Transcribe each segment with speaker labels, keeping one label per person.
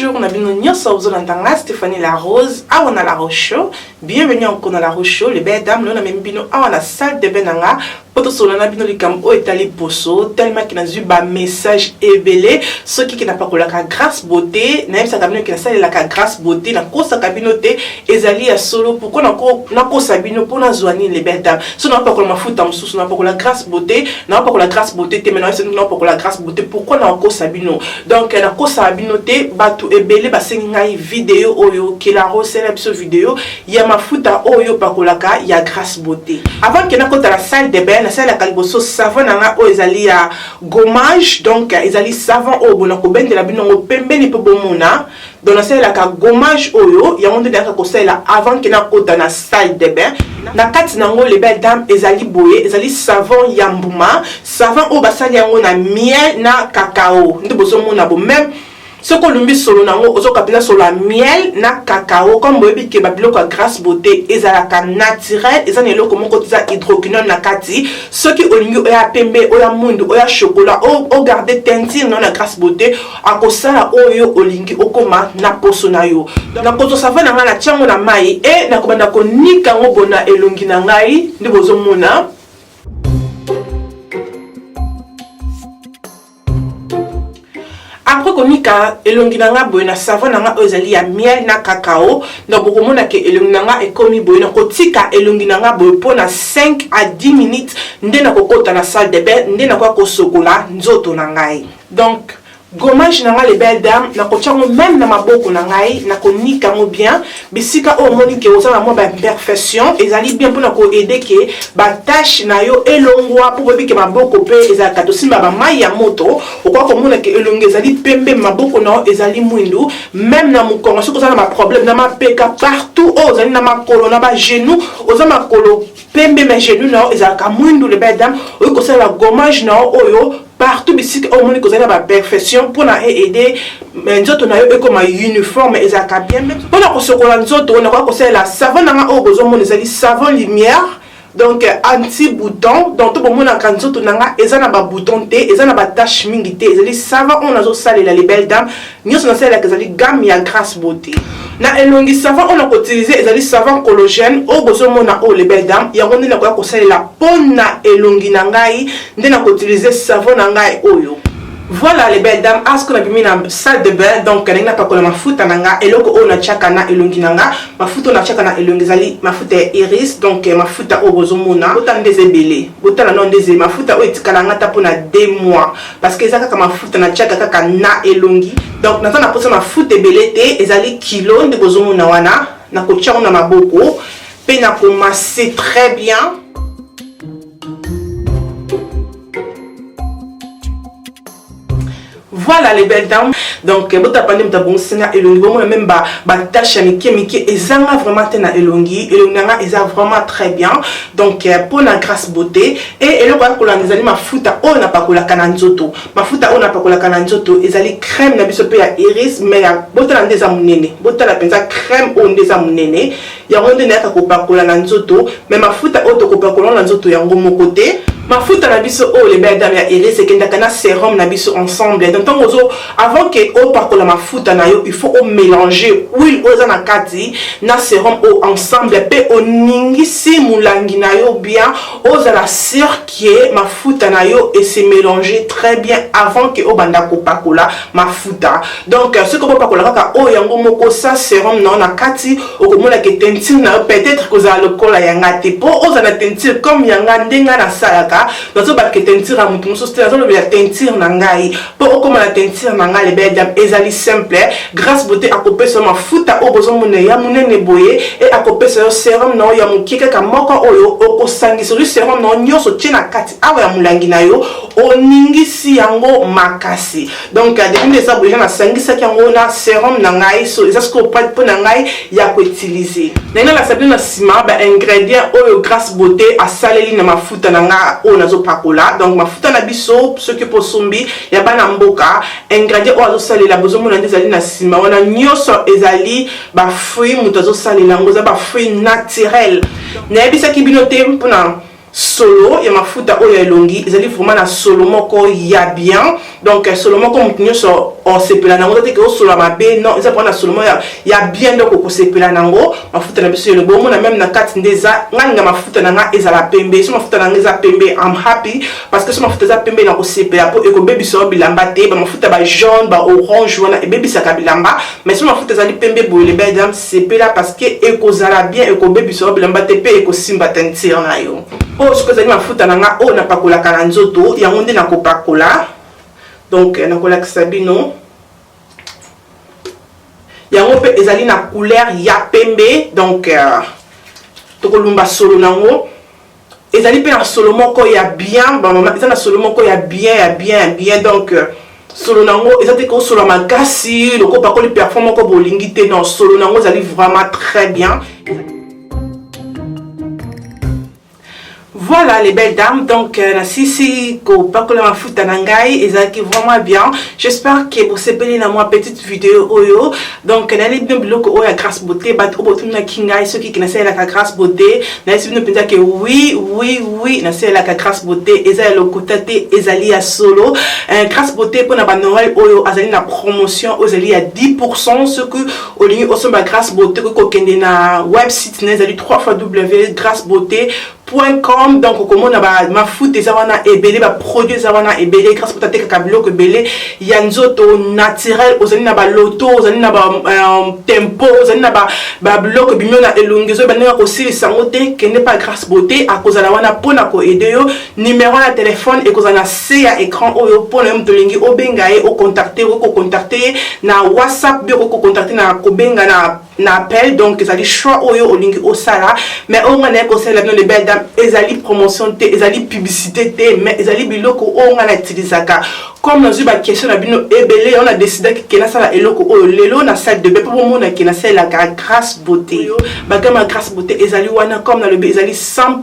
Speaker 1: Bonjour na bino nyonso bozolanda nga Stéphanie La Rose awa na La Rose Show. Bienvenue encore na La Rose Show, les belles dames, lelo namemi bino awa na salle de bain na nga mpo tosolola na bino likambo oyo etali poso tellement ke nazwi ba message ebele soki ke napakolaka grace beauté nayebisaka bino ke nasalelaka grace beauté nakosaka bino te ezali ya solo pourquoi nakosa bino mpo nazwa nini les belles dames so napakola mafuta mosusu napakola grace beauté napakola grace beauté te mais nayebisa bino napakola grace beauté pourquoi nakosa bino Donc nakosaka bino te, batu ebele basengi ngai video oyo Kelaro sala biso video ya mafuta oyo opakolaka ya Grace Beauté. Avant que nakota na salle de bain, nasalelaka liboso savon na nga oyo ezali ya gommage, donc ezali savon oyo bona kobendela bino yango pembeni mpo bomona. Donc nasalelaka gommage oyo, yango nde nayaka kosalela avant que nakota na salle de bain. Na kati na yango les belles dames ezali boye, ezali savon ya mbuma. Savon oyo basali yango na miel na cacao nde bozomona bo meme soki olumbi solo na yango ozoka mpenza solo ya miel na cacao comme boyebi ke babiloko ya grace beauté ezalaka naturel eza na eloko moko te eza hydroquinone na kati soki olingi oya pembe oya mwindu oya chocolat ogarde teinture na yo na grace beauté akosala oyo olingi okoma na poso na yo nakozwa savon na ngai natia yango na mai e nakobanda konika yango bona elongi na ngai nde bozomona. Après konika elongi na nga boye na savon na nga oyo ezali ya miel na cacao, donc bokomona ke elongi na nga ekomi boye. Nakotika elongi na nga boye mpo na 5 à 10 minutes nde nakokota na salle de bain, nde nakoya kosokola nzoto na ngai. Donc Gommage na nga les belles dames nakotia yango meme na maboko na ngai nakonika yango bien bisika oyo omoni ke oza na mwa ba imperfection ezali bien mpona ko aider ke ba tache na yo elongwa mpo boyebi ke maboko mpe ezalaka tosimba ba mayi ya moto okoka komona ke elongi ezali pembe maboko na yo ezali mwindu meme na mokongo soki oza na ba problème na mapeka partout oyo ozali na makolo na ba genoux oza makolo pembe mais genou na yo ezalaka mwindu les belles dames okoki kosalela gommage na yo oyo partout bisika oyo omoni kozali na ba perfection mpona e aider nzoto na yo ekoma uniforme ezalaka bien mpona kosokola nzoto nakoki kosalela savon na nga oyo bozomona ezali savon lumière donc anti bouton donc to bomonaka nzoto na nga eza na ba bouton te eza na ba tache mingi te ezali savon oyo nazosalela les belles dames nyonso nasalelaka ezali gamme ya grace beauté na elongi savon oyo nakoutilize ezali savon collagène oyo bozomona oyo les belles dames yango nde nakoya kosalela mpo na elongi na ngai nde nakoutilize savon na ngai oyo. Voilà les belles dames, asko na bimi na salle de bain donc ndenge napakola mafuta na nga eloko oyo natiaka na elongi na nga mafuta oyo natiaka na elongi ezali mafuta ya iris donc mafuta oyo bozomona botala nde eza ebele botala nao nde eza mafuta oyo etikala nga ata mpona 2 mois parce que eza kaka mafuta natiaka kaka na elongi donc naza na mposa mafuta ebele te ezali kilo nde bozomona wana nakotia yango na maboko mpe nakomase très bien. Voilà les belles dames. Donc botapa nde moto abongisi nga elongi bomona meme ba ba tache ya mike mike ezanga vraiment te na elongi elongi na nga eza vraiment très bien. Donc pona grace beauté et eloko ya kolanda ezali mafuta oyo napakolaka na nzoto. Mafuta oyo napakolaka na nzoto ezali crème na biso pe ya iris mais ya botala nde eza monene. Botala penza crème oyo nde eza monene. Yango nde nayaka kopakola na nzoto, mais mafuta oyo tokopakola yango na nzoto yango moko te. Mafuta na biso oyo les belles dames ya Iris ekendaka na serum na biso ensemble. Donc tango ozo avant que opakola mafuta na yo, il faut o melanger huile oyo eza na kati na serum oyo ensemble pe oningisi mulangi na yo bien, ozala sur que mafuta na yo e se melanger très bien avant que obanda kopakola mafuta. Donc soki obopakola kaka oyo yango moko sans serum na yo na kati, okomona ke teinture na yo peut-être kozala lokola ya nga te. Po ozala na teinture comme ya nga nde nga nasalaka, nazoloba ke teinture ya moto mosusu te, nazolobela teinture na ngai. Po okoma na teinture na nga les belles dames ezali simple, Grace Beauté akopesa yo mafuta oyo bozomona ya munene boye et akopesa yo serum na yo ya mokie kaka moko oyo okosangisa, ozwi serum na yo nyonso otie na kati awa ya molangi na yo, oningisi yango makasi. Donc depuis nde eza boye deja nasangisaki yango na serum na ngai, so eza sikoyo prête mpo na ngai ya koutiliser. Ndenge nalakisa bino na nsima ba ingredients oyo Grace Beauté asaleli na mafuta na nga oyo nazopakola. Donc mafuta na biso soki mpo osombi ya bana mboka, ingredient oyo azosalela bozomona nde ezali na nsima wana nyonso ezali ba fruits moto azosalela yango, eza ba fruits naturel. Nayebisaki bino te mpona solo ya mafuta oyo ya elongi ezali vraiment na solo moko ya bien, donc solo moko moto nyonso osepela nango eza te ke osola mabe, non, eza mpona solo moko ya bien. Donc okosepela nango. Mafuta na biso elongi, omona même na kati nde eza. Ngai ninga mafuta na nga ezala pembe. So mafuta na nga eza pembe, I'm happy, parce que so mafuta eza pembe, na kosepela mpo ekobebisa yo bilamba te. Bamafuta ba jaune, ba orange wana ebebisaka bilamba, mais so mafuta ezali pembe boye, les belles dames, sepela, parce que ekozala bien, ekobebisa yo bilamba te mpe ekosimba teinture na yo. Oyo soki ezali mafuta na nga oyo napakolaka na nzoto, yango nde nakopakola. Donc nakolakisa bino yango mpe ezali na couleur ya pembe. Donc tokolumba solo nango, ezali mpe na solo moko ya bien. Bamama, eza na solo moko ya bien, ya bien, ya bien. Donc solo nango eza te kosola makasi loko opakoli parfum moko bolingi te, non, solo nango ezali vraiment très bien. Voilà, les belles dames, donc nasisi kopakola mafuta na ngai, ezalaki vraiment bien. J'espère que bosepeli na mwa petite vidéo oyo. Donc nayeli bino biloko oyo ya Grâce Beauté. Bato oyo botunaki ngai soki ke nasalelaka Grâce Beauté, nayesi bino mpenza ke oui, nasalelaka Grâce Beauté. Eza ya lokuta te, ezali ya solo. Grâce Beauté, mpona banoël oyo, azali na promotion oyo ezali ya 10. Soki olingi osomba Grâce Beauté, okoki kokende na website na, ezali 3 fois w grâce beauté .com. Donc okomona bamafuta eza wana ebele, baproduit eza wana ebele. Grâce Beauté atekaka biloko ebele ya nzoto naturel. Ozali na baloto, ozali na batempo, ozali na babiloko ebimi na elongi, ezoyeba ndenge kosilisa yango te, kende pa Grâce Beauté, akozala wana mpona koaider yo. Numéro ya telefone ekozala na se ya écran oyo mpona yo moto olingi obenga ye, ocontacter. Okoki kocontacter ye na WhatsApp, bi okoki kocontacter na kobenga na appel. Donc ezali choix oyo olingi osala. Mais oyo ngai naye kosalela bino, les belles dames, ezali promotion te, ezali publicité te, mais ezali biloko oyo ngai nautilisaka. Comme nazwi baquestion na bino ebele, yango na décidaki ke nasala eloko oyo lelo na salle de bain mpo bomona ke nasalelaka Grâce Beauté. Bagamme ya Grâce Beauté ezali wana. Comme nalobi, ezali 100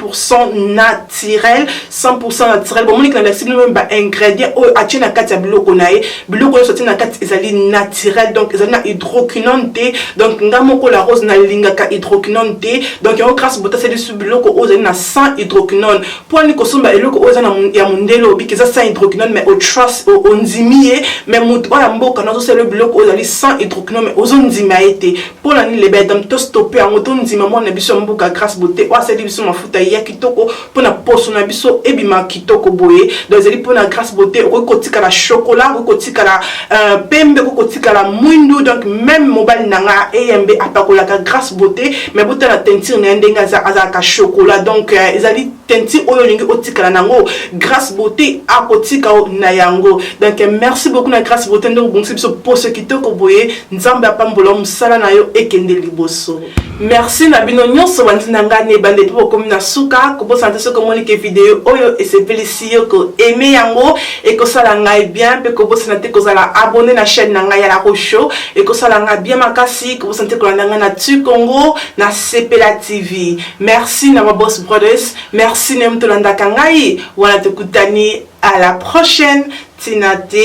Speaker 1: naturel, 100 naturel. Bomoni ke nalakisi bino même baingrédient oyo atie na kati ya biloko na ye. Biloko nyonso atie na kati ezali naturel, donc ezali na hydroquinone te. Donc nga moko La Rose nalingaka hydroquinone te. Donc yango Grâce Beauté asali su biloko oyo ezali na sans hydroquinone. Mpo ani kosomba eloko oyo eza ya mondele, obiki eza sans hydroquinone, mais otrust, ondimi ye, mais moto oyo ya mboka nazosala biloko oyo ezali sans hydroquinone, mais ozondima ye te, mpo na nini? Les belles dames, tostopper yango, tondima mwana na biso ya mboka Grâce Beauté oyo asali biso mafuta ya kitoko mpona poso na biso ebima kitoko boye. Donc ezali mpona Grâce Beauté, okoki kotikala chocolat, okoki kotikala pembe, okoki kotikala mwindu. Donc même mobali na nga eyembe apakolaka Grâce Beauté, mais botala teinture na ye ndenge azalaka chocolat. Donc ezali teinture oyo olingi otikala nango, Grâce Beauté akotika na yango. Donc merci beaucoup na Grâce Beauté ndenge obongisi biso poso kitoko boye. Nzambe apambola mosala na yo, ekende liboso. Merci na bino nyonso bandi na ngai na ebandeli mpo bokomi na suka. Kobosana te, soki omoni ke video oyo esepelisi yo, koaimer yango, ekosala ngai bien. Mpe kobosana te kozala abonné na chaîne na ngai ya La Rose, ekosala ngai bien makasi. Kobosana te kolanda ngai na Tu Congo na Sepela TV. Merci na Babos Brothers, merci na yo moto olandaka ngai wana. Tokutani à la prochaine. Ntina te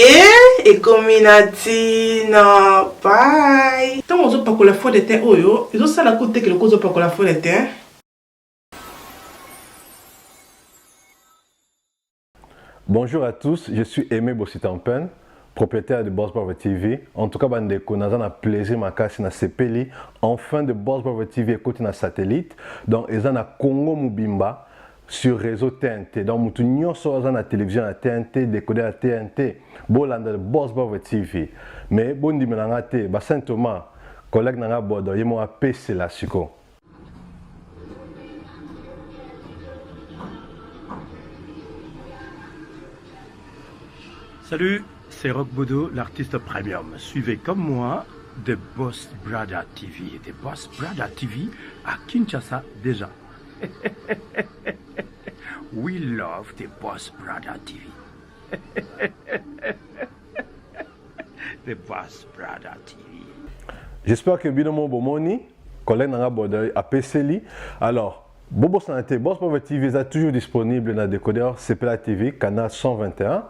Speaker 1: ekomi na ntina. Bye. Ntango ozopakola fond de teint oyo, ezosala ko te keloko ozopakola fond de teint.
Speaker 2: Bonjour à tous, je suis Aimé Bossitampen, propriétaire de Boss Bravo TV. En tout cas, bandeko, naza na plaisir makasi, na sepeli. Enfin, de Boss Bravo TV ekoti na satellite. Donc, eza na Congo mobimba sur réseau TNT. Donc, mutu nyonso aza na télévision ya TNT, décodeur ya TNT, bolanda de Boss Bravo TV. Mais bondimela nga te, ba Saint Thomas, collègue na nga bodo, ye mo apesela siko.
Speaker 3: Salut, c'est Rock Bodo, l'artiste premium. Suivez comme moi The Boss Brother TV. The Boss Brother TV à Kinshasa déjà. We love The Boss Brother TV. The Boss Brother TV.
Speaker 2: J'espère que bino mo bomoni collègue na nga bodo apeseli. Alors, bobosana te, Boss Bravo TV eza toujours disponible na décodeur Sepela TV canal 121.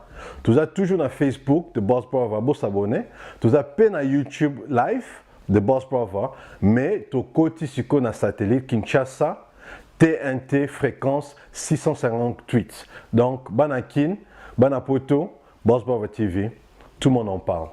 Speaker 2: Toza toujours na Facebook de Boss Bravo, bosabonner. Toza mpe na YouTube live de Boss Bravo, mais tokoti sikoyo na satellite Kinshasa, TNT fréquence 658. Donc bana Kin, bana Poto, Boss Bravo TV, tout le monde en parle.